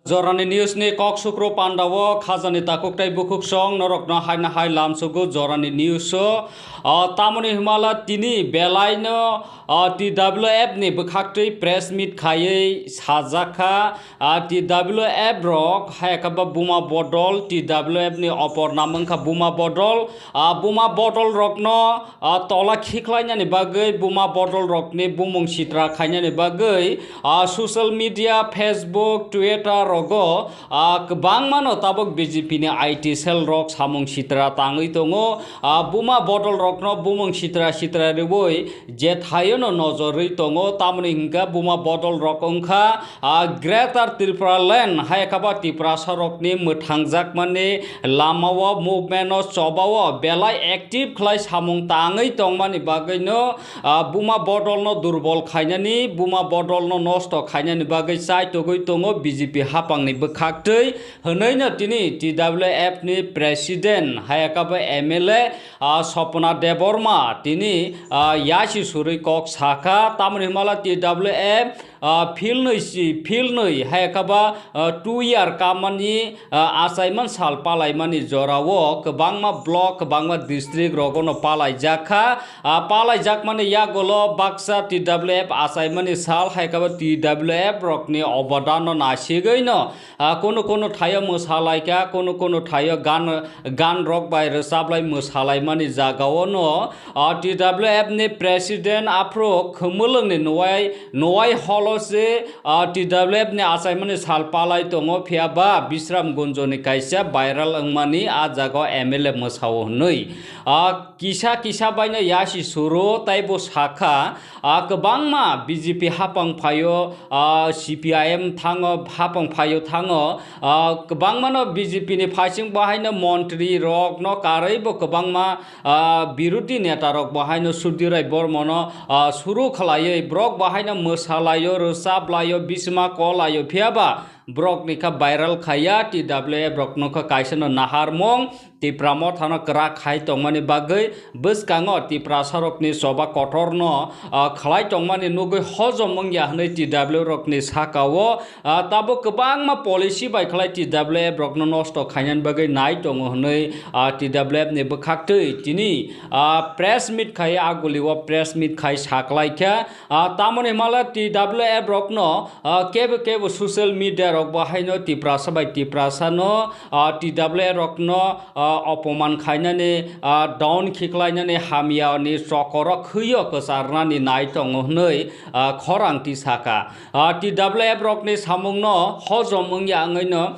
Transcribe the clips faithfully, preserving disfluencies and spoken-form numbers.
Jorani news ni kok sukro panda o khajani takhuk tei bukhuk song norokno haino hai lamsugo Jorani news o. O, tamoni himala tini belai no, o, T W F ni bwkhaktwi press meet khaiwi sajak kha, a, T W F rok hai kha ba buma bodol, T W F ni opor nam wngkha buma bodol, a, buma bodol rokno, a, tola khiklainani bagwi buma bodol rokni bumung sitra khainani bagwi, a, social media, Facebook, Twitter rogo, a, kwbangmano tabuk B J P ni I T cell rok samung sitra tangwi tongo. A, buma bodol rokno bumung sitra sitra rwui je thaio no nojorwi tongo, tamoni hwnkha buma bodol rok wngkha, a, Greater Tripura Land hai kha ba Tiprasa rokni mwthangjakmani lama o movement o choba o belai active khlai samung tangwi tongmani bagwi no, a, buma bodol no durbol khainani, buma bodol no nosto khainani bagwi chaitogwi tongo B J P hapang ni bwkhaktwi. Hwnwi no tini T W F ni president hai kha ba M L A, a, Swapna Debbarma tini, a, yasi surwi kok sakha, tamoni himala T W F, a, philnwi si, philnwi hai kha ba, a, two year kamani, a, achaiman sal palaimani jorao kwbangma block, kwbangma district rogono palaijak kha. A, palaijakmani yagulo baksa T W F achaimani sal hai kha ba T W F rokni obodan no nasigwi no, a, kunu kunu thaio mwsalaikha, kunu kunu thaio gan, gan rok bai rwchaplai mwsalaimani jagao no, a, T W F ni president aphuru khumulwng ni nuwai, nuwai holo se, a, T W F ni achaimani sal palai tongo, phiya ba Bishramganj ni kaisa viral wngmani a jagao M L A mwsao hwnwi, a, kisa kisa baino yasi suru taibo sakha, a, kwbangma B J P hapang phaio, a, C P I M thango, hapang phaio thango, a, kwbangmano B J P ni phaising bahaino montri rokno karwi bo kwbangma, a, birodhi neta rok bahaino Sudhir Rai Bormano, a, suru khlaiwi borok bahaino mwsalaio, rwchaplaio, bisma kolaio, phiya ba borok ni kha viral khaiya, T W F rok no kha kaisa no naharmung, Tipra Motha no kwrak khai tongmani bagwi bwskango Tiprasa rok ni choba kotor no, ah, khlai tongmani nugwi hojom wngya hwnwi T W rok ni saka o, ah, tabuk kwbangma policy bai khlai T W F rok no nosto khainani bagwi nai tongo hwnwi, ah, T W F ni bwkhaktwi tini, ah, press meet khai aguli o press meet khai saklai kha. Ah, tamoni himala T W F rokno, ah, kebo kebo social media rok bo haino Tiprasa bai Tiprasa no, ah, T W F rokno, ah, opoman khainani, ah, down khiklainani hamya ni chokoro khwio kwcharnani nai tongo hwnwi, ah, khorang tisaka. Ah, T W F rokni samungno hojom wngya wngwino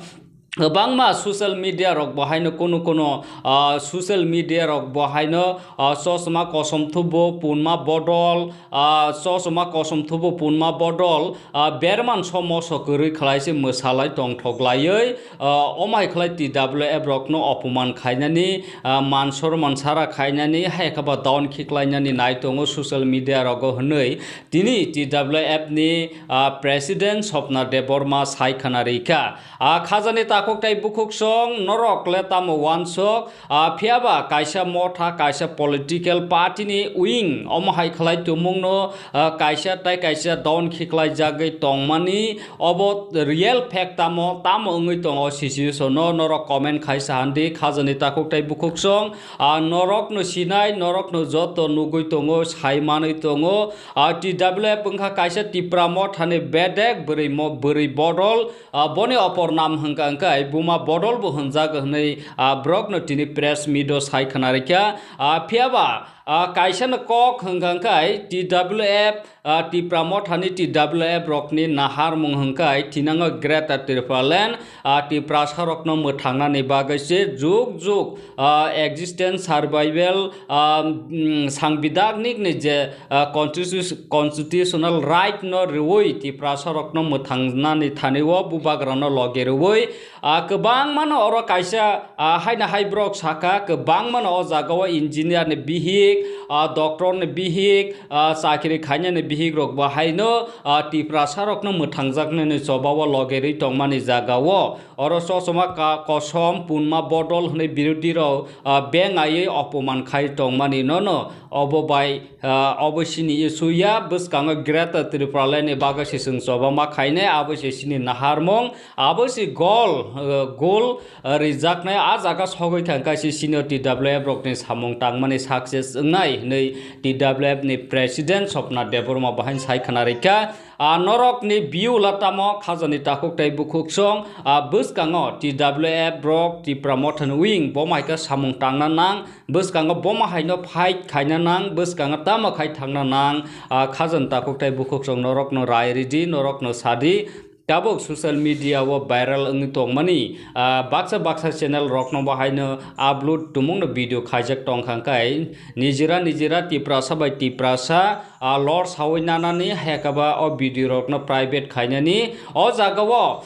kwbangma social media rok bo haino kunu kunu, ah, social media rok bo haino, ah, chosma kosom thubo punma bodol, ah, chosma kosom thubo punma bodol, ah, berman so moso kwrwi khlai se mwsalai tongthok laiwi, ah, omai khlai T W F rokno opoman khainani, ah, mansor mansara khainani hai khe ba down khiklainani nai tongo social media rogo hwnwi tini T W F ni, ah, president Swapna Debbarma sai khna rikha. Ah, khajani takhuk tei bukhuk song norok le tamo wansok, ah, phiya ba kaisa motha, kaisa political party ni wing omo hai khlai tumung no, ah, kaisa tai kaisa down khiklai jagwi tongmani obo real fact tamo, tamo wngwi tongo situation no norok comment khai sa handi khajani takhuk tei bukhuk song, ah, norok no sinai, norok no joto nugwi tongo, sai manwi tongo, ah, T W F wngkha kaisa Tipra Motha ni bedek bwrwi mo-, bwrwi bodol, ah, boni opor nam hwnkha hwnkhe buma bodol bo hwnjak hwnwi, ah, borok no tini press meet o sai khna rikha. Ah, phiya ba, ah, kaisa no kok hwnkha hwnkhe T W F, ah, Tipra Motha ni T W F rok ni naharmung hwnkhe thinango Greater Tripura Land, ah, Tiprasa rok no mwthangnani bagwi se juk juk, ah, existence survival, ah, mm, sangbidanik ni je, ah, constitu-, constitutional right no rwui Tiprasa rok no mwthangnani thani o bubagra no loge rwui, ah, kwbangma no oro kaisa, ah, haino hai borok saka kwbangma no o jaga o engineer ni bihik, ah, doctor ni bihik, ah, chakri khainani Hikrok bo haino, ah, Tiprasa rokno mwthangjaknani choba o logerwi tongmani jaga o. Oro chosoma ka-, kosom punma bodol hwnwi birodhi rok, ah, beng aiwi opoman khai tongmani nono. Obo bai, ah, obo sini issue ya, bwskango Greater Tipraland ni bagwi se chwng choba ma khainai, abo se sini naharmung, abo se goal, ah, goal, ah, rijaknai, ah jaga sogwi thangkha se senior T W F rokni samung tangmani success wngnai hwnwi T W F ni President Swapna Debbarma bahai sai khna rikha. Ah, norokni view la tamo khajani takhuk tei bukhuksong, ah, bwskango T W F rok Tipra Mothani wing bo maika samung tangna nang, bwskango bo mahaino fight khaina nang, bwskango tamo khai thangna nang, ah, khajani takhuk tei bukhuksong norokno rai ridi, norokno sadi. Tabuk social media o viral wngwi tongmani, ah, baksa baksa channel rokno bahaino upload tumungno video khaijak tongkha khe nijera nijera Tiprasa bai Tiprasa, ah, lor sawi nanani, hekaba o video rokno private khainani. O jaga o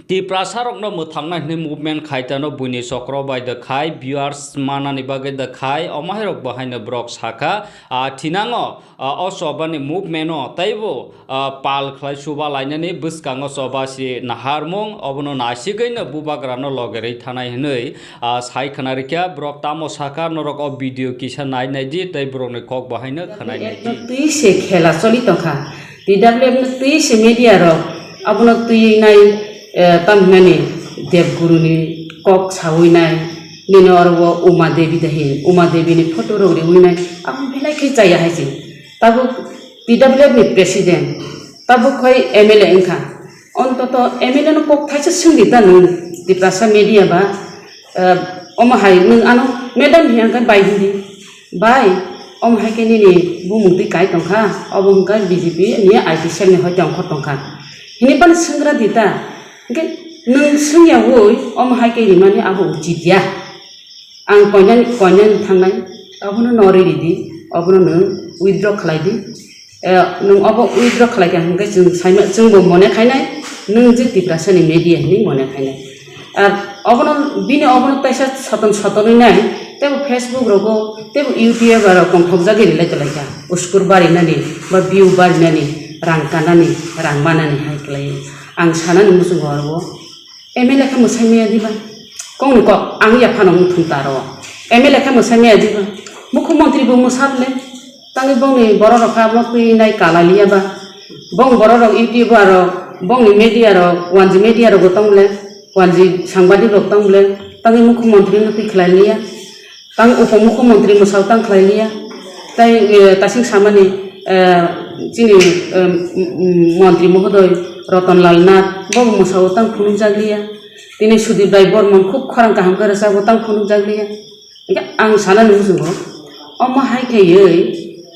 Tiprasa rokno mwthangna hwnwi movement khaitano buini chokro bai da khai, viewers manani bagwi da khai, omo hai rok bahaino borok sakha, ah, thinango, ah, o chobani movement o teibo, ah, pal khlai chuba lainani bwskango choba si naharmung, obono naisigwino bubagrano logerwi thanai hwnwi, ah, sai khna rikha. Borok tamo sakha, norok o video kisa nai nai di tei borokni kok bahaino khwnai nai di. Twi se khela choli tongkha. T W F no twi se media rok abono twi nai, eh, tamhinani Debguru ni kok sawi nai, nini oro o Uma Devi dahi, Uma Devi ni photo rok riwi nai, abo belai khe chaya hai se. Tabuk T W F ni president, tabuk khai M L A wngkha. Ontoto M L A no kok thaisa swngdi ta nwng Tiprasa media ba, eh, omo hai nwng ano madam hiya khe bai hindi. Bai, omo hai khe nini bumung twi kai tongkha, obo hwnkha B J P ni I T cell ni hoi tongkho tongkha. Hini phano swngra di ta. Hwnkhe nwng swngya woi, omo hai khe rimani abo uchit ya. Ang koinani, koinani thangnai, obono no riri di, obono nwng withdraw khlai di. Eh, nwng obo withdraw khlai kha hwnkhe chwng saima, chwngbo mone khainai, nwng je Tiprasa ni media hinwi mone khainai. Ar obono, bini obono taisa soton sotonwi nai, teibo Facebook rogo, teibo YouTube rok tongthokjagwi rilai tonglaikha. Uskur barinani, ba view barinani, rang kanani, rang manani hai kwlaiwi. Ang sanani muchungo oro M L A khe mwsai maya diba? Kok ni kok, ang ya phano wng thung ta ro. M L A khe mwsai maya diba? Mukhyamantri bo mwsa le. Tangwi bongni borok rok kha, omo twi nai kala liya ba. Bong borok rok YouTube aro, bongni media rok, wanji media rok bo tong le, wanji sangbadik rok tong le, tangwi mukhyamantri no twi khlai liya. Tang upomukhyamantri mwsao tang khlai liya. Tai, eh, tasing samani, eh, chini, eh, m-, m-, montri mohodoi Ratan Lal Nath, bo mwsao tang phunukjak liya. Tini Sudip Rai Bormon khub khorang kaham khe rwchapbo tang phunukjak liya. Hwnkhe ang sanani muchungo, omo hai khaiwi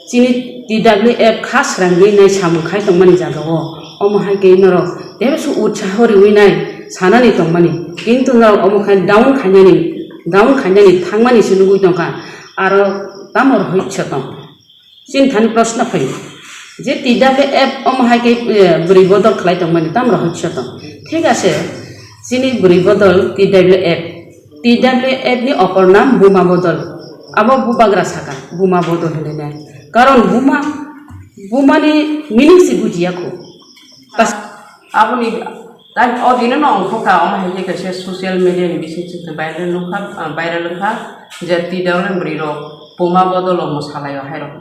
chini T W F kha srangwi nai samung khai tongmani jagao, omo hai khe norok teibo se utsaho riwi nai sanani tongmani, kintu norok omo khai down khainani, down khainani thangmani se nugwi tongkha, aro tamo rohoi se tong. Chini thani proshno phaio je T W F omo hai khe, eh, bwrwi bodol khlai tongmani tamo rohoi se tong. Thik ase, chini bwrwi bodol T W F, T W F ni opor nam Buma Bodol. Abo bubagra saka, Buma Bodol hinwi nai. Karon Buma, Buma ni meaning se bujiya kho. Tas- Aboni, tai o dino no ongkho kha, omo hai khe kaisa social media ni bising sing viral wngkha, ah, viral wngkha, je T W F ni bwrwi rok Buma Bodol o mwsalaio hai rok.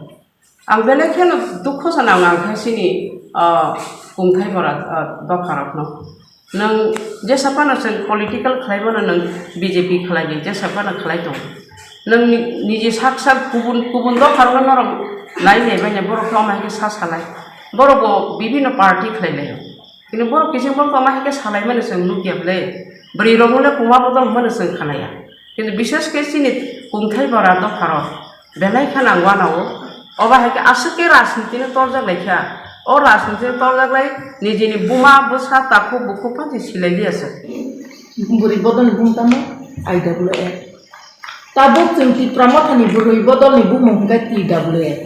Ang belai kheno dukho sana ang khe chini, ah, kungthai bora, ah, dopha rokno. Nwng jesa phano chwng political khlai mano, nwng B J P khlai di, jesa phano khlai tong. Nwng ni-, niji sak sak kubun, kubun dopha rokno norok nai nai manya, borok khe omo hai khe sa salai. Borok bo bibhinno party khlai laio. Kintu borok kiching borok omo hai khe salai mano chwng nukya ble. Bwrwi rokno le Buma Bodol hwnmano chwng khanaya. Kintu bishes khe chini kungthai bora dopha rok. Belai khe nang wanao, obo hai khe aswk khe rajniti no torjak lai kha. O rajniti no torjak lai, nijini buma, bwsa, takhuk, bukhuk phan se silai liya se. Bwrwi bodol ni bung tamo? I W F. Tabuk chwng Tipra Motha ni bwrwi bodol ni bumung hwnkhe T W F.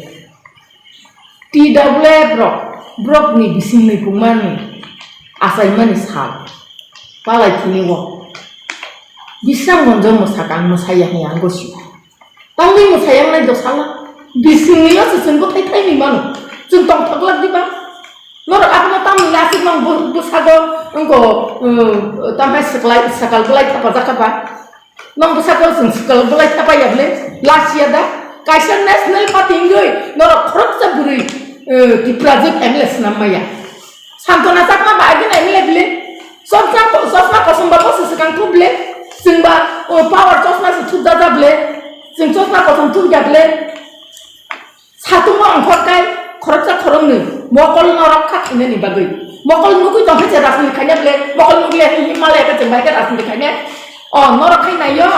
T W F rok, borok ni bising ni buma ni achaimani sal. Palai thini o. Bisang monjo mwsakang mwsaya hwnwi ang gosi. Tangwi mwsaya wngnai dosala. Bisingni o se chwng bwthai thaini mano. Chwng tongthok glak diba? Norok abono tamni lasik nang bu-, bwsago wngko, um, tamhai swklai, swkal bwlai thapajak kha ba? Nang bwsago chwng swkal bwlai thapaiya bwle? Lachia da? Kaisa national party wngwi norok khoroksa bwrwi, um, Tiprajwk M L A swnam maya. Santona Chakma ba agini M L A bwle? Chosma ko-, chosma kosom ba bosi swkang thuk bwle? Chwng ba, um, power chosma se thuk da da bwle? Chwng chosma kosom thuk ya bwle? Satung ongkhor kai khoroksa khoroknwi mokol norok kha khainani bagwi. Mokol nugwi tongkha je rajniti khaina bwle, mokol nugwi ya himma le kha chwng bai khe rajniti khaina. O norok khai nai yo,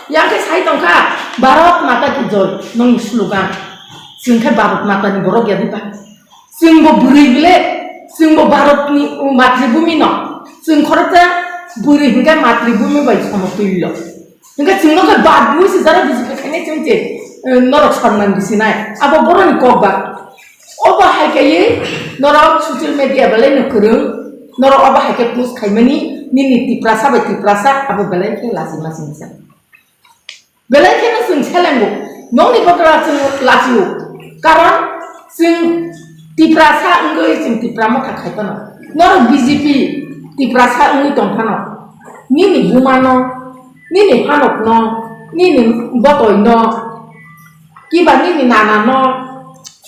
yang khe sai tongkha Bharat Mata Ki Joy nongni slogan. Chwng khe Bharat Mata ni borok ya diba? Chwng bo bwrwi bwle, chwng bo Bharat ni matribhumi no. Chwng khoroksa bwrwi hinkhe matribhumi bai somotullo. Hingke chwngno khe bad bui se jara bisi khe khainai chwng che, eh, norok sanman bisinai. Abo boroni kok ba. Obo hai khe norok social media belai no kwrwng. Norok obo hai khe post khaimani nini Tiprasa bai Tiprasa abo belai khe lachima singsa. Belai kheno chwng selengo. Nokni bokra chwng lachio. Karon chwng Tiprasa wngwi chwng Tipra motha khai phano. Norok B J P Tiprasa wngwi tong phano. Nini buma no, nini hanok no, nini botoi no, kiba nini nana no,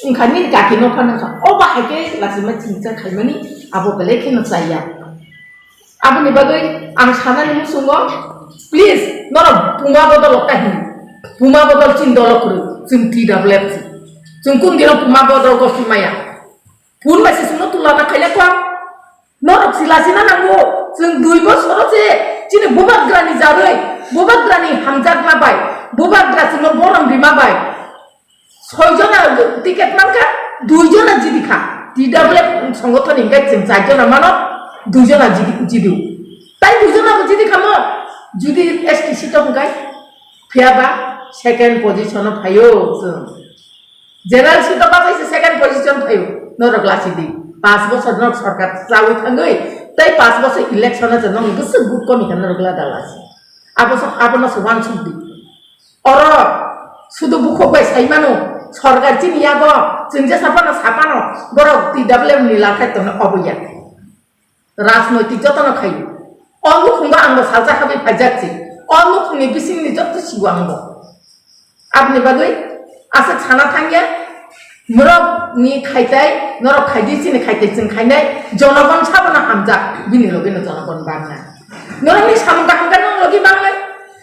wngkha nini kaki no phano wngkha. O bahai khe lachima chingsa khaimani abo belai kheno chaya. Aboni bagwi ang sanani muchungo, please, norok puma bodol ta hin. Puma bodol chini dolo kwrwi, chwng T W F si. Chwng kun dino puma bodol gosi maya. Pun bai se chwngno tula ta khaile kok. Norok sila sina nango, chwng dui bosoro se chini bubagrani jarwi, bubagrani hamjakma bai, bubagra chwngno borom rima bai. Soi jona ticket mankha, dui jona jidi kha. T W F songothon hinkhe chwng char jona mano, dui jona jidi, jidi. Tai dui jona bo jidi kha mo, judi S T seat o hinkhe, phiya ba second position o phaio chwng. General seat o babai se second position phaio, norok lachidi. Panch bosor norok sorkar chawi thangwi, tai panch bosor election o chwng nokni bwswk vote komi kha norok lada lasi. Abo so, abono se uansuk di. Oro sudu bukhuk bai sai mano, sorkar chini yago, chwng jesa phano sa phano, borok T W F ni lakhai tongno obo ya. Rajnoitik jotono khaio. O nukhungo angbo salsa habwi phaijak se. O nukhungni bisingni joto sigo angbo. Aboni bagwi aswk sana thangya, norok ni khaitai, norok khaidi chini khaitai chwng khainai, jonogon sabono hamjak, bini logino jonogon bangna. Norokni samung kaham khe norok logi bangnai,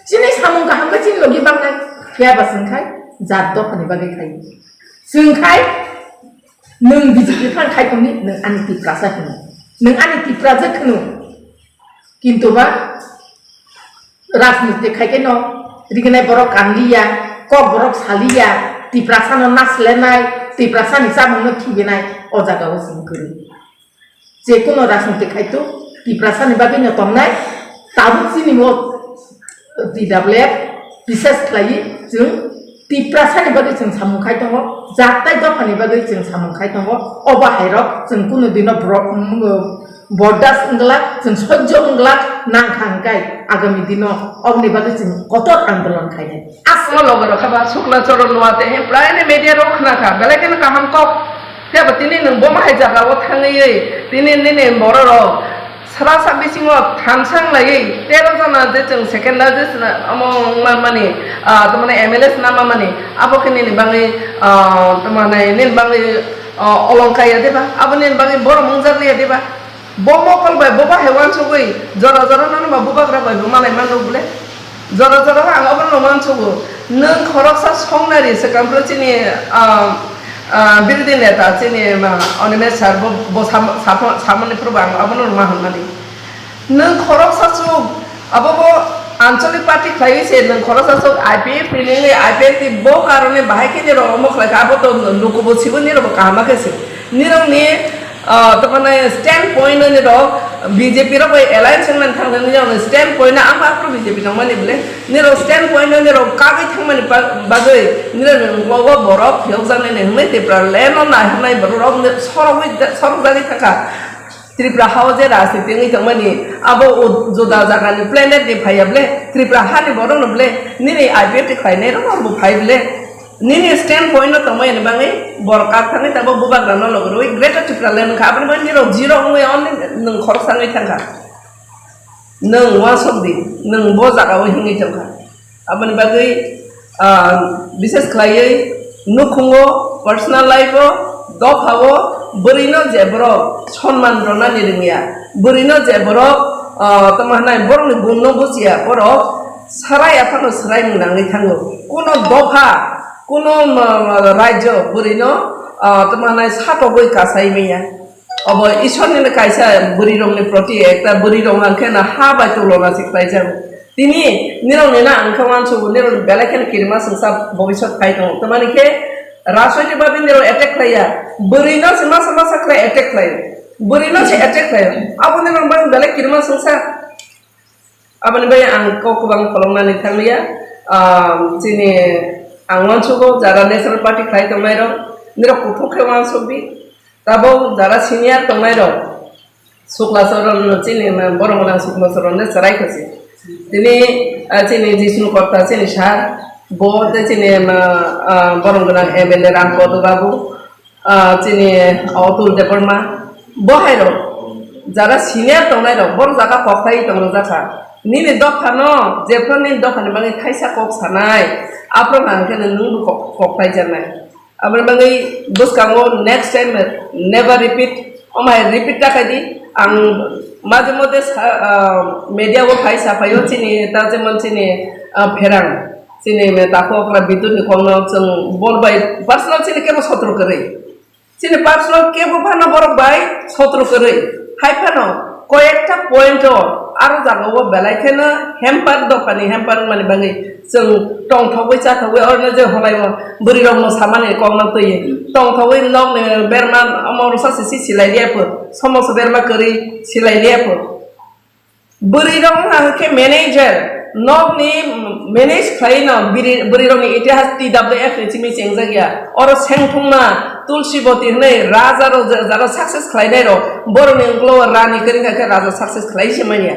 chini samung kaham khe chini logi bangnai, phiya ba chwng khai jat dophani bagwi khai. Chwng khai nwng B J P phan khai tongni, nwng ani Tiprasa hwno, nwng ani Tiprajwk hwno, kintu ba rajniti khai khe no rignai borok kanliya, kok borok saliya, Tiprasa no naslenai, Tiprasa ni chamung no thibinai, o jaga o chwng kwrwi. Je kono rajniti khai to, Tiprasa ni bagwi no tongnai, tabuk chini o T W F bises khlaiwi chwng Tiprasa ni bagwi chwng samung khai tongo, jat tai dopha ni bagwi chwng samung khai tongo, o bahai rok chwng kono dino borok, mm, bordas wngla, chwng sojjo wngla, nangkha hwnkhe agami dino oboni bagwi chwng kotor andolon khainai. Aswk loge rok khe ba Sukla Choron Noa tei he prai ni media rok khna kha, belai kheno kaham kok. Phiya ba tini nwng bo mahai jaga o thangwi tini nini borok rok sara sak bisingo thamsang laiwi tero jona je chwng second largest na omo wngma mani, ah, tamani M L A swnam mani abo khe nini bagwi, ah, tamani nini bagwi, ah, olongka ya diba abo nini bagwi borom wngjak ya diba. Bo mokol bai bo bahai uansugwi jora jora nono ba bubagra bai bo malai manrok bole. Jora jora ang obono uansugo. Nwng khoroksa songnari swkang phuru chini, ah, ah, birodhi neta chini ma Animesh sir bo, bo sam-, sapo-, samani phuru bo ang obono ma hwnmani. Nwng khoroksa chuk abo bo Anchalik party khlaiwi se nwng khoroksa chuk I P F ni nini I P F ni bo karone bahai khe nirok omo khlai kha abo to luku bo sibo nirok bo kaham khe se. Nirokni, ah, tamani stand point no nirok B J P rok bai alliance wngmani thangkhe nirokni stand point no ang aphuru B J P tongmani bole nirok stand point no nirok kagwi thangmani ba-, bagwi nirokni uklogo borok phiyokjaknai hinwi Tipra land no naiharnai borok rok sorogwi sorokjagwi thangkha. Tripura hao je rajniti wngwi tongmani abo juda jagani planet ni phaiya bole Tripura hani borok no bole nini I P F T khlainai rok bo phai bole. Nini stand point no tongmani bagwi borok kak thangwi tabuk bubagrano logi rwi Greater Tipraland wngkha, aboni bagwi nirok zero wngwi only nwng khoroksa wngwi thangkha. Nwng uansuk di, nwng bo jagao himwi tongkha. Aboni bagwi, ah, bises khlaiwi nukhungo, personal life-o, dophao bwrwino je borok sonman rwnani rwngya, bwrwino je borok, ah, tamo hwnai borokni gunno bujiya, borok swrai aphano swraimung nangwi thango. Kuno dopha, kuno, ma, ma, rajyo bwrwino, ah, tamo hwnai satogwi kasai manya. Obo Ishwarni kaisa bwrwirokni proti ekta bwrwirok hwnkhe no ha bai tulona se khlaijago. Tini nirokni na ang khe uansukgo, nirokni belai kheno kirima swngsa bobiswt phai tongo. Tamani khe rajnoitik babe nirok attack khlaiya, bwrwino se masa masa khlai attack khlaio, bwrwino se attack khlaio. Abo nirokni bagwi belai kirima swngsa. Aboni bagwi ang kok kwbang pholoknani thanglia. Ah, chini ang uansukgo jara National Party khlai tongnairok, nirok kuthuk khe uansukdi. Tabuk jara senior tongnairok, Sukla Charan chini borok gwnang Sukla Charan de chwrai khasi. Tini, ah, chini Jishnu Kotta chini sir, bo de chini, ah, ah, borok gwnang M L A Ram Kodo Babu, ah, chini Atul Debbarma, bo hai rok jara senior tongnai rok, bor jaga kok khai tong jakha. Nini dopha no, jephru nini dopha ni bagwi thaisa kok sanai, aphru hwnkhe nwng bo kok, kok khai janai. Aboni bagwi bwskango next time never repeat, omo hai repeat ta khai di. Ang maje mote sa, ah, media o phai saphaio chini ta jemon chini, ah, pherang. Chini me takhuk okra Bidut ni kokno chwng bor bai personal chini kebo sotro kwrwi. Chini personal kebo phano borok bai sotro kwrwi. Hai phano koyekta point o aro jaga o belai kheno hamper dophani hamper wngmani bagwi chwng tongthogwi chathogwi orno je holaimo bwrwi rok mwsamani kokno twi tongthogwi nokni berma omo rwsa sisi silai liya pho, somoso berma kwrwi silai liya pho. Bwrwi rok wngkha hwnkhe manager, nokni manage khlai no biri-, bwrwi rokni itihas T W F ni simi chengjak ya. Oro Sengthungma, Tulsi Boti hwnwi raja rok ja-, jara success khlainai rok, borokni uklo o rani kwrwi kha khe raja success khlai se manya.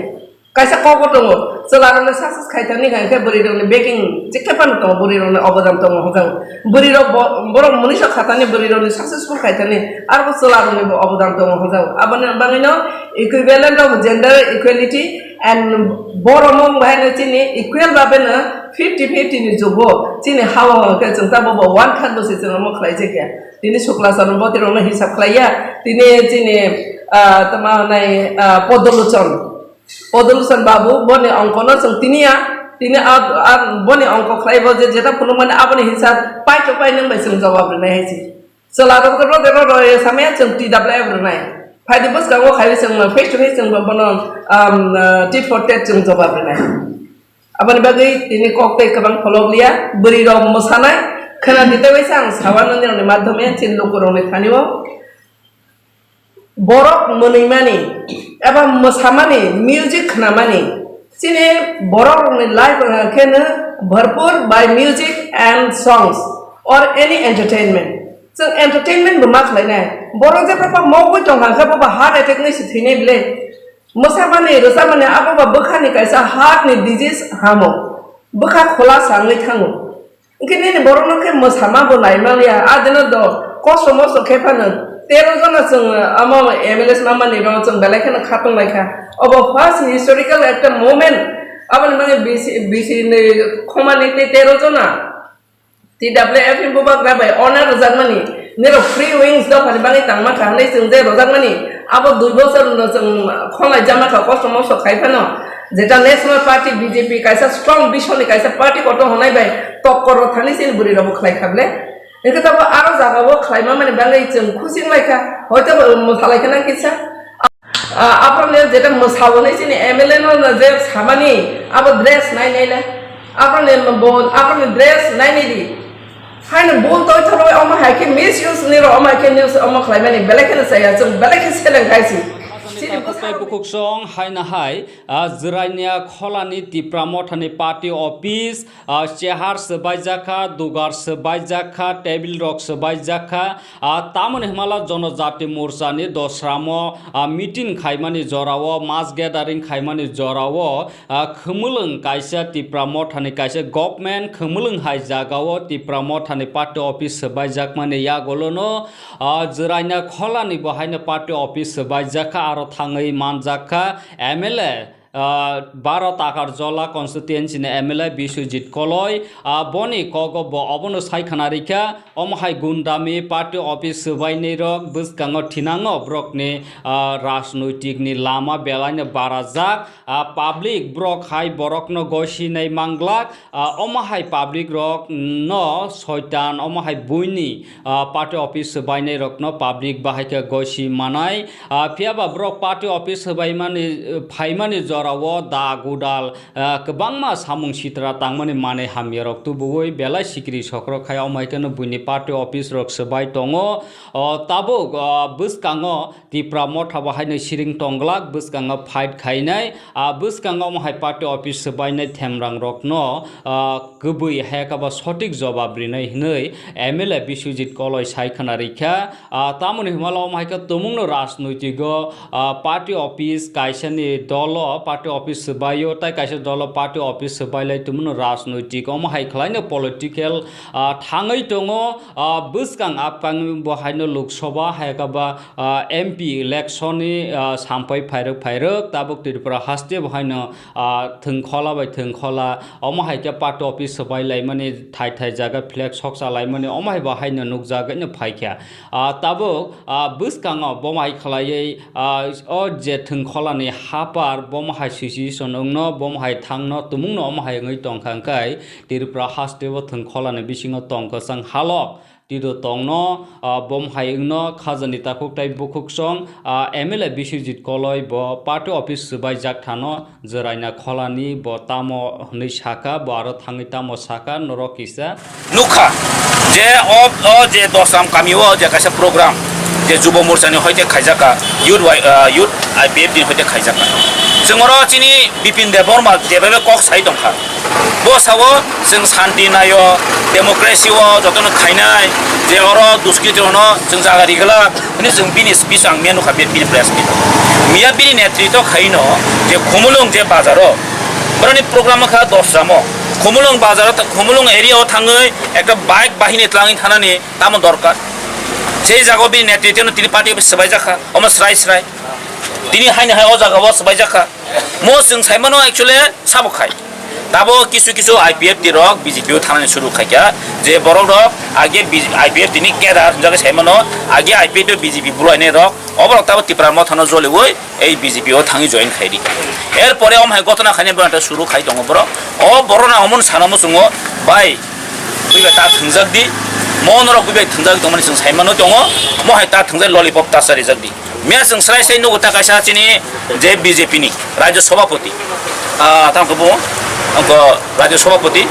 Kaisa kok bo tongo, chwla rokno success khai thani kha khe bwrwi rokni backing chikhe phano tongo, bwrwi rokni obodan tongo hwnjago. Bwrwi rok bo-, borok munisa khatani bwrwi rokni successful khai thani arbo chwla rokni bo obodan tongo hwnjago. Aboni bagwi no equivalent of gender equality and borok mung bahai no chini equal babe no fifty fifty ni jugo chini hawa hwnkhe chwng ta bobo one third bo se chwng omo khlai jakya. Tini Sukla Charan Boti rokno hisab khlai ya, tini chini, ah, tama nai, ah, Podoluchon. Podoluchon Babu, boni ongkono chwng tini ya, tini a, a, boni ongko khlai bo je jeta phunukmani aboni hisab pai to pai nang bai chwng jawab rwnai hai se. Chwla rok rode rode samaya chwng T W F rwnai. Phaidi bwskango khai chwng face to face chwng bono, um, uh, tit for tat chwng jawab rwnai. Aboni bagwi tini kok tei kwbang pholok liya, bwrwi rok mwsanai, khwna di tei waisa ang sawano nirokni madhyome chini lukurokni thani o. Borok mwnwimani eba mwsamani, music khnamani, chini borok rokni life wngkha khe no bharpur by music and songs or any entertainment. Chwng entertainment bo ma khlainai. Borok jephru mogwi tongkha khe bo ba heart attack ni se thwinai bile. Mwsamani, rwchapmani abo ba bwkhani kaisa heart ni disease hamo. Bwkha khulasa wngwi thango. Hwnkhe nini borokno khe mwsama bo naimanliya, adino do kosto mosto khe phano tero jona chwng amo M L A mamani rok chwng belai kheno khatong laikha. Obo first historical ekta moment, aboni bagwi B C, B C ni khomani tei tero jona T W F ni bubagra bai honor rwjakmani, nirok Free Wings dophani bagwi tangma kha hwnwi chwng je rwjakmani, abo dui bosor no chwng khonglai jakma kha kosto mosto khai phano, jeta National Party B J P kaisa strong vision ni kaisa party kotor hwnai bai tokkor rok thani chini bwrwi rok bo khlai kha ble. Hwnkhe tabuk aro jaga o khlaima mani bagwi chwng khusi wng lai kha, hoito bo mwsa lai kha na kisa. Ah, aphano jeta mwsa bo nai chini M L A no je samani abo dress nai nai le. Aphano bo, aphano dress nai nai di. Haino bul toi thoro omo hai khe misuse ni ro omo hai khe news omo khlai mani belai khe no saya chwng belai khe seleng khai si. Takhuk tei bukhuksong haino hai, ah, Jirania Kholani Tipra Mothani party office, ah, chehar swbaijak kha, dugar swbaijak kha, table rok swbaijak kha, ah, tamoni hwnmala Jonojati Morchani dosramo, ah, meeting khaimani jorao, mass gathering khaimani jorao, ah, khumulwng kaisa Tipra Mothani kaisa government khumulwng hai jagao Tipra Mothani party office swbaijakmani yagulono, ah, Jirania Kholani bo haino party office swbaijak kha, aro thangwi manjak kha M L A, ah, baro Takarjola constituency ni M L A Biswajit Koloi, ah, boni kogo bo obono sai khna rikha, omo hai gundami party office swbainai rok bwskango thinango borokni, ah, rajnoitik ni lama belaino barajak, ah, public borok hai borokno gosinai manglak, ah, omo hai public rok no soitan, omo hai buini, ah, party office swbainai rokno public bahai khe gosi manai, ah, phiya ba borok party office swbaimani, phaimani jorao da gudal, ah, kwbangma samung sitra tangmani manwi hamya rok tubuwi belai sikiri sokrok khai, omo hai kheno buini party office rok swbai tongo. O tabuk, ah, bwskango Tipra Motha bo haino siring tongglak, bwskango fight khainai, ah, bwskango omo hai party office swbainai themrang rokno, ah, kwbwi hai khe ba sotik jobab rinai hwnwi M L A Biswajit Koloi sai khna rikha. Ah, tamoni hwnmalo omo hai khe tumungno rajnoitigo, ah, party office kaisani dolo party office swbaio, tai kaisa dolo party office swbailai tumungno rajnoitik omo hai khwlaino political, ah, thangwi tongo. Ah, bwskang upcoming bo haino Lok Sabha hai khe ba, ah, M P election ni, ah, sampai phairwk phairwk tabuk Tripura haste bo haino, ah, thwngkhola bai thwngkhola omo hai khe party office swbai laimani, thai thai jaga flag soksa laimani omo hai bo haino nukjagwi no phaikha. Ah, tabuk, ah, bwskango bo hai khlaiwi, ah, o je thwngkholani hapar bo hai situation wngno, bo hai thangno tumungno omo hai wngwi tongkha, hwnkhe Tripura haste bo thwngkholani bisingo tong kwchang halok. Tito tongno, ah, bo hai wngno khajani takhuk tai bukhuksong, ah, M L A Biswajit Koloi bo party office swbaijak thano Jirania Kholani bo tamo hwnwi sakha, bo aro thangwi tamo sakha, norok kisa. Nukha je o, o je Dosram kami o je kaisa program je Jubo Morchani hoite khaijakha, Youth Y-, ah, Youth I P F T ni hoite khaijakha. Chwng oro chini Bipin Debbarma jebabe kok sai tongkha. Bo sao, chwng santi naio, democracy o jotono khainai, je oro duskritirokno chwng jaga rigwlak, hwnwi chwng bini speech ang miya nukha, bini press meet. Miya bini netritw khaino je Khumulwng je bazaro, boroni program wngkha Dosramo. Khumulwng bazaro, Khumulwng area o thangwi ekta bike bahini twlangwi thanani tamo dorkar. Sei jagao bini netritwno tini party office swbaijakha, omo srai srai. Tini haini hai o jagao swbaijakha. Mo chwng saimano actually sabo khai. Tabo kisu kisu I P F T rok B J P o thanani suru khaikha, je borok rok age B-, I P F T ni cadre hwnjagwi saimano, age I P F T o B J P bulainai rok, oborok tabo Tipra Mothano joliwi ei B J P o thangwi join khaidi. Er pore omo hai gotona khainai borok suru khai tongo borok. O borok na omo sana muchungo, bai, buibai ta thwngjak di, mo norok buibai thwngjak tongmani chwng saimano tongo, mo hai ta thwngjak lollipop ta charijak di. Miya chwng srai srai nugo ta kaisa chini je B J P ni Rajya Sabhapati, ah, tamo khe bo, ongko Rajya Sabhapati.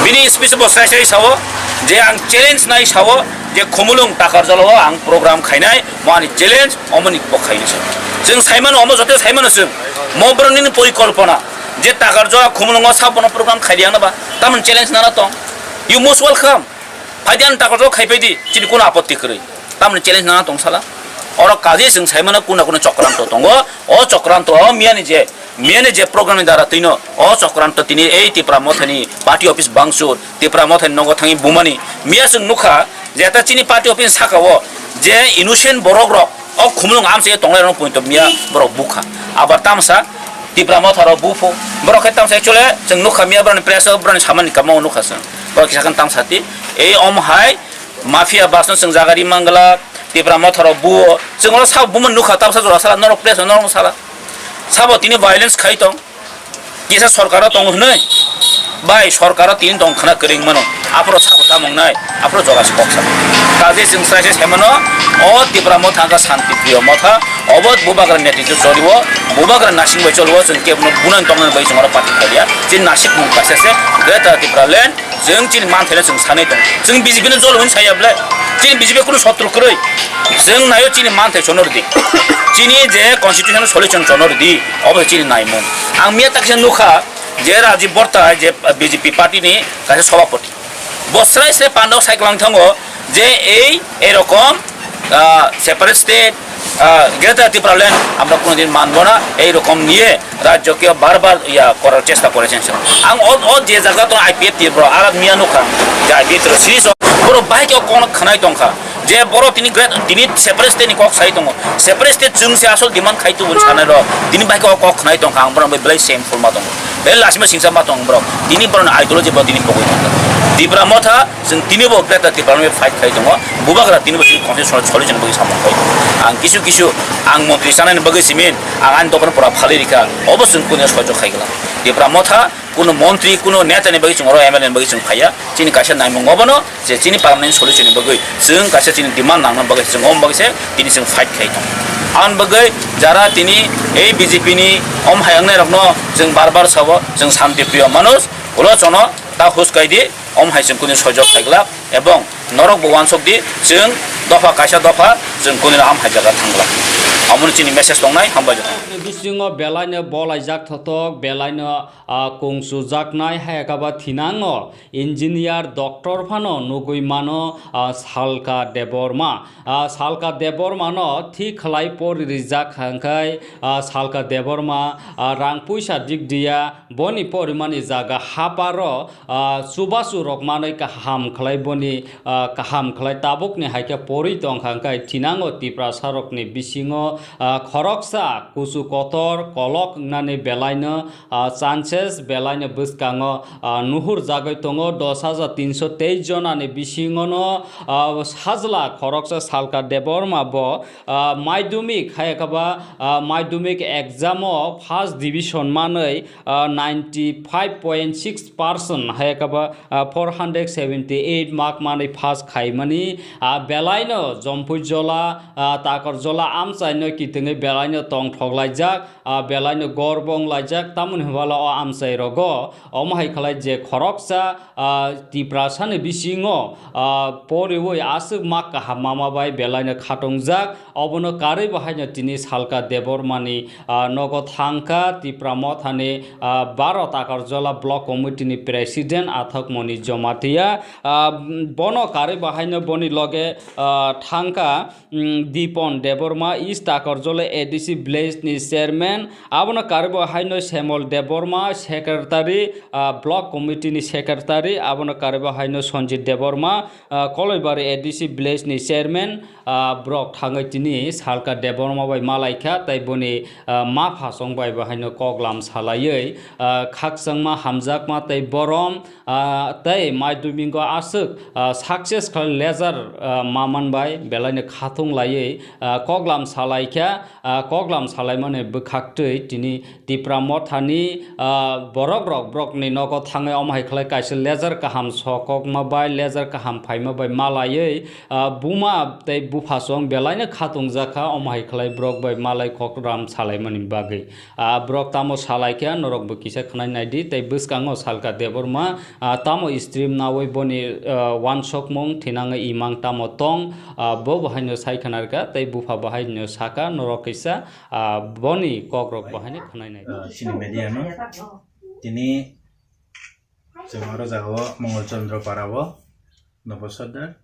Bini speech bo srai srai sao je ang challenge nai sao je Khumulwng Takarjala o ang program khainai, mo ani challenge. Omoni bo khaini se. Chwng saimano, omo joto saimano chwng. Mo borokni porikolpona je Takarjala Khumulwngo sabono program khaidi ang ba. Tamoni challenge nana tong. You most welcome. Phaidi ang Takarjala khaipaidi, chini kuno apotti kwrwi. Tamoni challenge nana tong sala. Oro kaje chwng saimano kuna kuna chokranto tongo. O chokranto o miyani je, miyani je program ni dara twino o chokranto tini ei Tipra Mothani party office bangchur, Tipra Mothani nogo thangwi bumani. Miya chwng nukha je ta chini party office saka o je innocent borok rok o Khumulwng amsa ye tonglai rok poito miya borok bukha. Abar tamsa Tipra Motha rok bupho. Borok khe tamsa actually chwng nukha miya borokni press o borokni samani kamo nukha chwng. Borok kisa khe tamsa ti. Ei om hai mafia basno chwng jaga ri mangla Tipra Motha rok buo. Chwng oro sak buman nukha tamsa jora sala norok press o norok sala. Sabo tini violence khai tong. Kisa sorkaro tongo hwnwi, bai, sorkaro tini tong khna kwrwng mano, aphuru sabo tamung nai, aphuru joga se kok sa. Kaje chwng srai se sai mano, o Tipra Motha wngkha Shanti Priyo Motha, Obo bubagra netritw choliwo, bubagra nasing bai choliwo, chwng kebono bunani tongna bai chwng oro party khaiya. Chini nasik mung kaisa se Greater Tipraland, chwng chini manthaino chwng sanai tong. Chwng B J P no jolo hwn saya ble, chini B J P kunu sotru kwrwi. Chwng nayo chini manthai chonor di. Chini je constitution solution chonor di, obo chini naimung. Ang miya taksa nukha, je Rajiv Borta, je B J P party ni kaisa sabhapati. Bo srai srai pandao sai kwlang thango je ei, ei rokom, ah, separate state, ah, Greater Tipraland আমরা কোনোদিন মানবো না, এই রকম নিয়ে রাজ্যকে বারবার ইয়া করার চেষ্টা করেছেন। Ang o, o je jaga to I P F T bro, ara miya nukha, je I P F T ro series bro bai ke kono khanai tongkha. Je boro tini great, tini separate state ni kok sai tongo. Separate state chwng se asol demand khai tubun sanai rok. Tini bai kok, kok khnai tongkha, ang borok bai belai same forma tongo. Belai lasima singsa ma tong borok. Tini borok ni ideology bo tini pogwi tongkha. Tipra Motha, chwng tini bo greater Tipra ni fight khai tongo. Bubagra tini bo chini constitution solution bo samung khai tongo. Ang kisu kisu, ang montri sanai ni bagwi simin, ang ani dophano pura phalwi rikha. Obo chwng kunu sojok khai gala. Tipra Motha, kuno montri, kuno neta ni bagwi chwng oro M L A ni bagwi chwng phaiya. Chini kaisa naimung obono je chini permanent solution ni bagwi chwng kaisa chini demand nangna bagwi chwng om bagwi se tini chwng fight khai tong. Ang bagwi jara tini ei B J P ni om hai wngnai rokno chwng bar bar sabo chwng Shanti Priya Manoj ulo chono ta hus kai di om hai chwng kuni sojok khai glak ebong norok bo wansok di chwng dopha kaisa dopha chwng kuni am hai jaga thang glak. Amoni chini message tongnai hambai. Bisingo belaino bolaijak thothok belaino ah, kung sujaknai hai khe ba thinango engineer, doctor phano nugwi mano, ah, Salka Debbarma. Ah, Salka Debbarmano thik khlai pori rijak hwnkhe, ah, Salka Debbarma, ah, rang puisa dik diya, boni porimani jaga haparo, ah, chubachu rok manwi kaham khlai boni, ah, kaham khlai tabukni hai khe pori tongkha hwnkhe thinango Tiprasarokni bisingo, ah, khoroksa kuchu kotor kolok wngnani belaino ah, chances belaino bwskango, ah, nuhur jagwi tongo dos hajar tinso teis jonani bisingono, ah, sajla khoroksa Salka Debbarma bo, ah, madhyamik hai khe ba, ah, madhyamik exam o first division manwi, ah, ninety five point six percent hai khe ba, ah, four hundred seventy eight mark manwi pass khaimani, ah, belaino Jampui Jola, ah, Takarjola amchaino kitwngwi belaino tongthok laijak. Ah, belaino gorbong laijak, tamoni hwnba o amchai rogo omo hai khlai je khoroksa, ah, Tiprasani bisingo, ah, poriwi aswk ma kaham mama bai belaino khatungjak, obono karwi bahaino tini Salka Debbarmani, ah, nogo thangkha Tipra Mothani, ah, baro Takarjola Block Committee ni President Athakmoni Jamatia, ah, bono karwi bahaino boni loge, ah, thangkha. Mm, Dipon Debbarma, East Takarjola A D C village ni chairman, abono karwi bo haino Semol Debbarma, secretary, ah, block committee ni secretary, abono karwi bo haino Sanjit Debbarma, ah, Koloibari A D C village ni chairman, ah, borok thangwi tini Salka Debbarma bai malaikha, tei boni, ah, ma phasong bai bo haino koklam salaiwi, ah, khakchangma, hamjakma tei borom, ah, tei madhyamiko aswk, ah, success khlai lejar, ah, ma manbai belaino khatung laiwi, ah, koklam salaikha, ah, koklam salaimani bwkhaktwi tini Tipra Mothani, ah, borokrok borokni nogo thangwi omo hai khlai kaisa lejar kaham sokokma bai lejar kaham phaima bai malaiwi, ah, buma tei buphasong belaino khatungjakha omo hai khlai borok bai malai koklam salaimani bagwi. Ah, borok tamo salai khe norok bo kisa khwnai nai di, tei bwskango Salka Debbarma, ah, tamo stream nawi boni, ah, wansokmung thinangwi imang tamo tong, ah, bo bo haino sai khna rwkha, tei bupha bo haino saka norok kisa, ah, boni kokrok bo haino khwnai nai di. Ah, chini media no tini Chwng oro jaga o Mongol Chandra para o Nobo Sordar,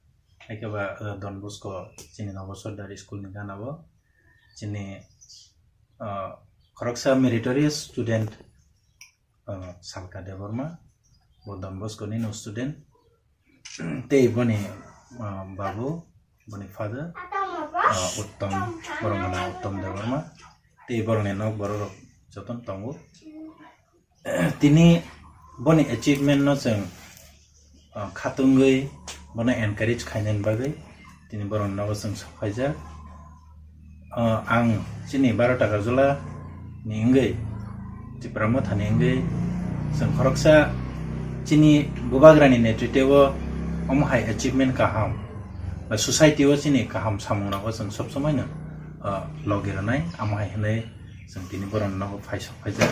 hai khe ba, uh, Don Bosco chini Nobo Sordar school ni gana o chini, uh, khoroksa meritorious student, uh, Salka Debbarma, bo Don Bosco ni no student, tei boni, uh, babu, boni father, uh, Uttom, borok gana Uttom Debbarma, tei borok ni nok borok rok jotono tongo. Tini boni achievement no chwng, ah, khatungwi bono encourage khainani bagwi tini borokni nogo chwng sokphaijak. Ah, ang chini baro Takarjola ni wngwi, Tipra Motha ni wngwi chwng khoroksa chini bubagrani netritwo omo hai achievement kaham ba society o chini kaham samung rogo chwng sob somai no logi rwnai, amo hai hwnwi chwng tini borokni nogo phaisok phaijak.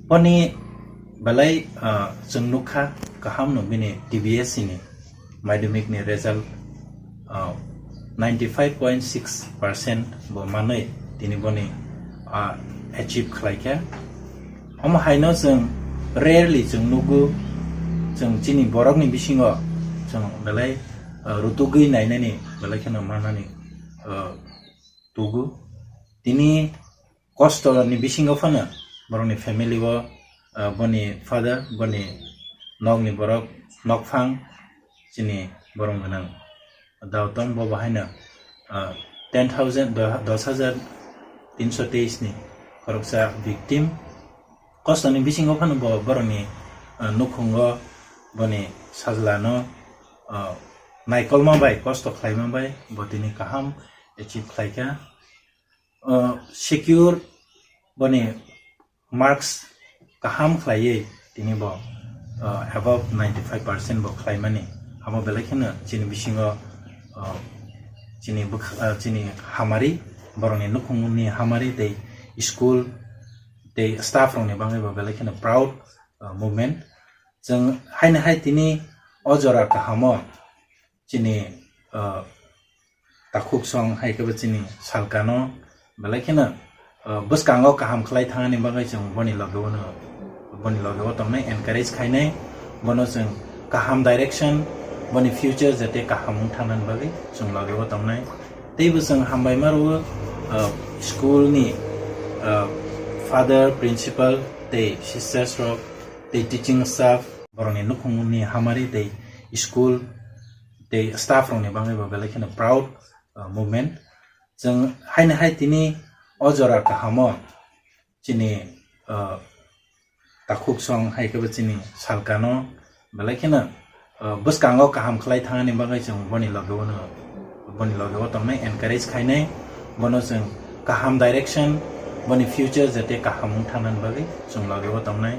Boni belai, ah, chwng nukha kaham no bini T B S C ni madhyamik ni result, ah, ninety five point six percent bo manwi tini boni, ah, achieve khlai kha. Omo haino chwng rarely chwng nugo, chwng chini borokni bisingo chwng belai, ah, rutugwi nainani belai kheno manani, ah, tugo. Tini kosto ni bisingo phano borokni family o, ah, boni father, boni nokni borok, nokphang, chini borok gwnang. Daotong bo bahaino, ah, ten thousand, do-, dos hajar tinso teis ni khoroksa victim. Kosto ni bisingo phano bo borokni, ah, nukhungo boni sajlano, ah, naikolma bai, kosto khlaima bai bo tini kaham achieve khlai kha. Ah, secure boni marks kaham khlaiwi tini bo, ah, above ninety five percent bo khlaimani. Amo belai kheno chini bisingo, ah, chini bwkha-, ah, chini hamari, borokni nukhungni hamari tei school tei staff rokni bagwi bo belai kheno proud, ah, moment. Chwng haino hai tini o jora kahamo chini, ah, takhuk song hai khe bo chini salkano belai kheno, ah, bwskango kaham khlai thangani bagwi chwng boni loge o no, boni loge o tongnai, encourage khainai, bono chwng kaham direction, boni future jate kaham wng thangnani bagwi chwng loge o tongnai. Teibo chwng hambai ma rwo, ah, school ni, ah, father, principal tei sisters rok tei teaching staff, borokni nukhungni hamari tei school tei staff rokni bagwi bo belai kheno proud, uh, moment. Chwng haino hai tini o jora kahamo chini, uh, takhuk song hai khe bo chini salkano belai kheno, uh, bwskango kaham khlai thangani bagwi chwng boni loge o no, boni loge o tongnai, encourage khainai, bono chwng kaham direction, boni future jate kaham wng thangnani bagwi chwng loge o tongnai.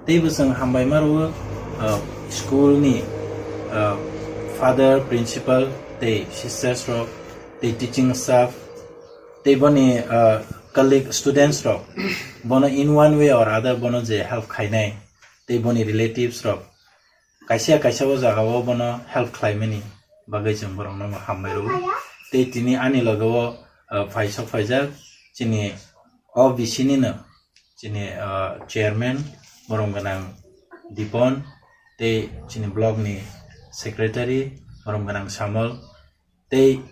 Teibo chwng hambai ma rwo, uh, school ni, uh, father, principal tei sisters rok tei teaching staff tei boni, uh, colleague students rok bono in one way or other bono je help khainai tei boni relatives rok kaisa kaisa o jaga o bono help khlaimani bagwi chwng borokno hambai rwo. Tei tini ani loge o, uh, phaisok phaijak chini O B C ni no chini, ah, chairman, borom gwnang Dipon, tei chini block ni secretary, borom gwnang Samol, tei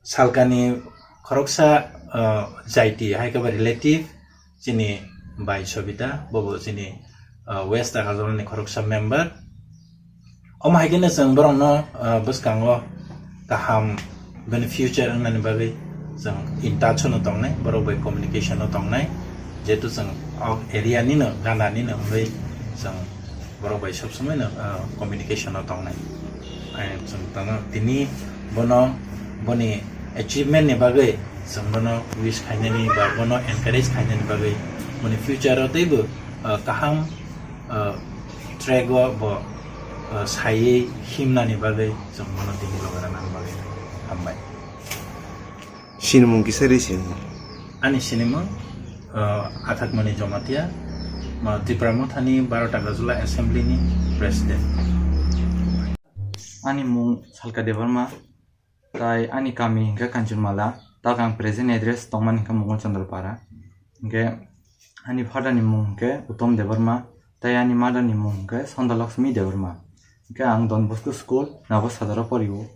salkani khoroksa, ah, jaiti, hai khe ba relative, chini bai Sobita, bobo chini, ah, West Agartala ni khoroksa member. Omo hai kheno chwng borokno, ah, bwskango kaham bini future wngnani bagwi chwng in touch no tongnai, borok bai communication no tongnai, jehetu chwng o area ni no, gana ni no wngwi chwng borok bai sob somoi no, ah, communication no tongnai. Ai chwng tamo tini bono boni achievement ni bagwi chwng bono wish khainani ba bono encourage khainani bagwi boni future o teibo, ah, kaham, ah, track o bo, ah, saiwi himnani bagwi chwng bono tini loge rwnani bagwi hambai. Sinimung kisa ri sini. Ani sinimung, ah, Athakmani Jamatia, ma Tipra Mothani Baro Tagrajula Assembly ni President. Ani mung Salka Debbarma, tai ani kami hingke Kanchanmala, tak ang present address tongmani hingke Mongol Chandra Para. Hingke ani father ni mung hingke Uttom Debbarma, tai ani mother ni mung hingke Sonda Lakshmi Debbarma. Hingke ang Don Bosco School, Nago Sadaro porio.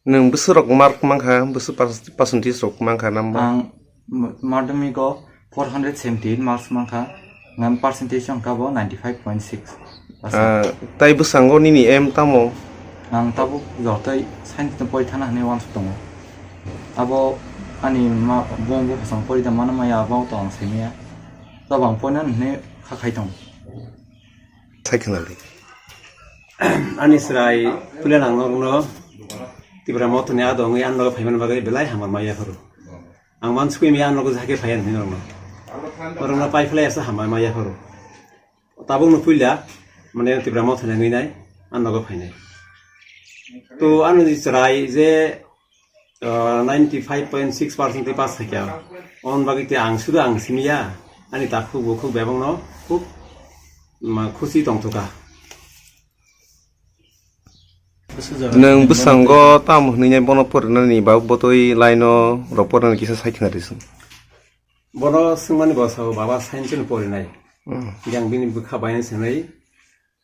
Nwng bwswk rok mark mankha, bwswk pas-, percentage rok mankha namba? Ang m-, madhyamik o four hundred seventy eight marks mankha, ngan percentage wngkha bo ninety five point six. Ah, tai bwskango nini aim tamo? Ang tabuk jotoi science no pori thana hinwi uansuk tongo. Abo ani ma, bumung buphasong pori da mano maya, abo to ang saimaya. Tabuk ang porinani hinwi kha khai tongo. Sai khwnadi. Ani chwrai puila nang norokno Tipra Mothani ado wngwi ani loge phaimani bagwi belai hamar ma yapharo. Ang mansukwi maya ani loge hakhe phaiya hinwi norokno. Norokno pai phlai asa hamar ma yapharo. Tabukno puila mane Tipra Mothani wngwi nai ani loge phainai. To ani chwrai je Ah, ninety five point six percent tei pass khaikha. On bagwi tei ang sudu ang simiya, ani takhuk bukhuk bebakno khub, ma, khusi tongthokha. Nwng bwskango tamo hwnwi bono porinani ba botwi line-o rok porinani kisa sai khna rw song. Bono swngmani bo sao, "Baba, science-no porinai." Hmm. Yang bini bwkha bainai sanai,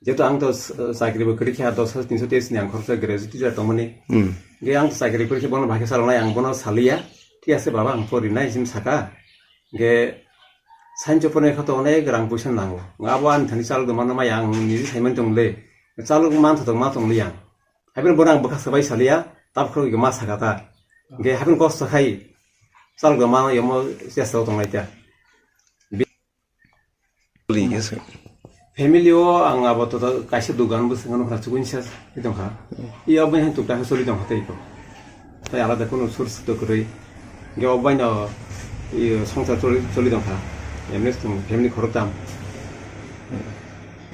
jehetu ang to, uh, chakri bo kwrwi kha, dos hajar tinso teis ni ang khoroksa graduate teacher tongmani. Hmm. Ge ang to chakri kwrwi khe bono bahai khe salonai, ang bono saliya, "Thik ase baba, ang porinai," sim saka. Ge science pornai kha to onek rang puisa nango. Abo ani thani chalok mano mai ang niji saiman tong le. Chalok man tong ma tong liya. Haibini bono ang bwkha sabai saliya, tab khoro ma saka ta. Ge haibini kosto khai chalok mano yomo chesta tong lai ta. Buri khe se. Family o ang abo to, to kaisa dogan bo swngno khna chukun sa tongkha. I abo hai tukta khe choli tongkha tei ko. Tai alada kono source to kwrwi. Ge obaino i songsar choli, choli tongkha. Emne tong family khoroktam.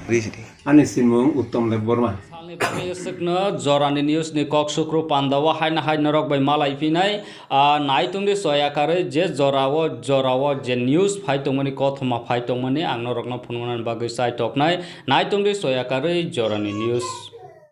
Ri sidi. Ani simung Uttom Deb Borma. Salni bagwi swkno jorani news ni kok sukru pandao haino hai norok bai malai phinai. Ah, naitung di soya karwi je jorao, jorao je news phai tongmani, kothoma phai tongmani, ang norokno phunuknani bagwi chai toknai. Naitung di soya karwi jorani news.